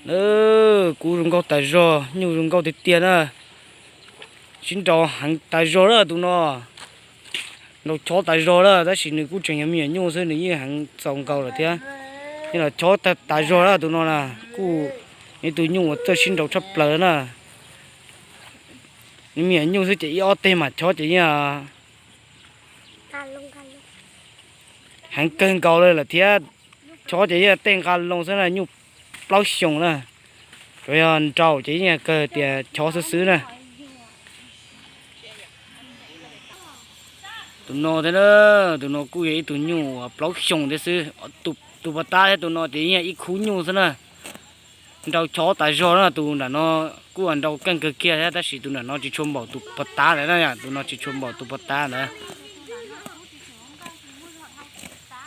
Kuv zoo nkauj tas zog, nyuj zoo nkauj tiag tiag na. Sib nraus heev tas zog na tus no. Nraus chob tas zog na, tab sis nws kuj tseem yog me nyuam nyuj xwb, nws yeej heev txaus nkaus lawm thiab. Yeej los chob tas zog na tus no na, kuj yog ib tug nyuj uas txawj sib nraus tshaj plaws na. Nws me nyuam nyuj xwb ces ib ob teg mas chob ces yeej heev kawg nkaus li lawm thiab. Chob ces yeej tej nqa loo xwb na, nyuj plaub xyoos na. Tsuas yog nraus ces yeej kawg tias chob xwb xwb na. Tus no thiab na, tus no kuj yog ib tug nyuj uas plaub xyoos thiab xwb. Tus pov tab thiab tus no ces yeej ib khub nyuj xwb na. Nraus chob tas zog na, tus nram no kuj nraus keej kawg kiag thiab, tab sis tus nram no tsis tshua npaum tus pov tab ntawd na, tus no tsis tshua npaum tus pov tab ntawd.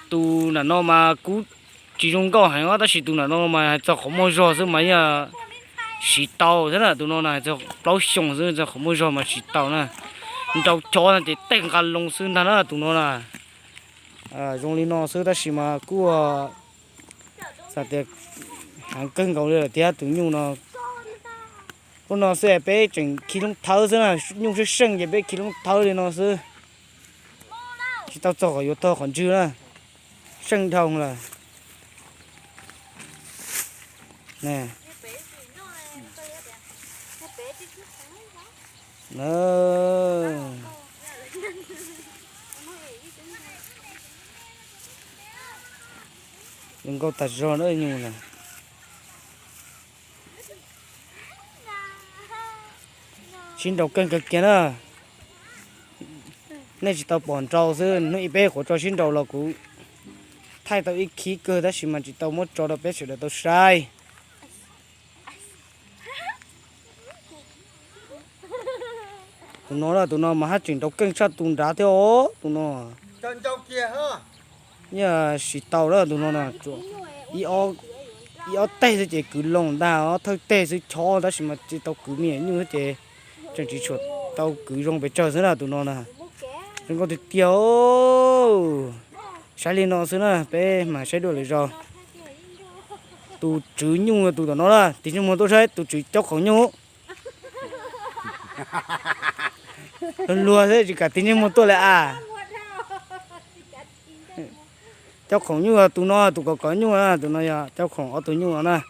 Tus nram no mas kuv tsis zoo nkauj heev os, tab sis tus nram no mas hais txog qhov muaj zog xwb mas yeej siv tau thiab na, tus no na hais txog plaub xyoos xwb, txog qhov muaj zog mas siv tau na. Nraus chob no ces tej nqa loo xwb ntag na tus no na. Zoo li no xwb tab sis mas kuj xav tias heev kawg nkaus li lawm thiab tus nyuj no. Lub no xwb peb tseem khi loob thawb xwb na, nyuj seej seej ces peb khi loob thawb li no xwb. Tsis tau txog qhov yuav tog qhov ntswg na, seej dhau lawm. Zoo nkauj tas zog na nyuj na. Sib nraus keej kawg kiag na. Nej tsis tau pom nraus xwb, hnub ib peb quav tso sib nraus los kuv thaij tau ib khib kawg tab sis mas tsis tau muab tso rau peb sawv daws tau saib. Tus no, tus no mas haj tseem nraus keej tshaj tus nrad thiab os tus no. Yeej siv tau lawm tus no na, ib ob teg xwb ces kwv loo ntag, ob thawj teg xwb chob tab sis mas tsis tau kwv me nyuam nyuj xwb ces tseem tsis tshua tau kwv zoo pes tsawg xwb na tus no na. Zoo nkauj tiag tiag. Saib li no xwb na, peb mam saib dua lwm zaus. Tus tswv nyuj tus tom no na, tig ntsej muag tuaj saib tus tswv caub khoom nyuj. Luag luag xwb tsis kam tig ntsej muag tuaj li as. Caub khoom nyuj yog tus no, tus kov kov nyuj na, tus no yog caub khoom ob tug nyuj no na.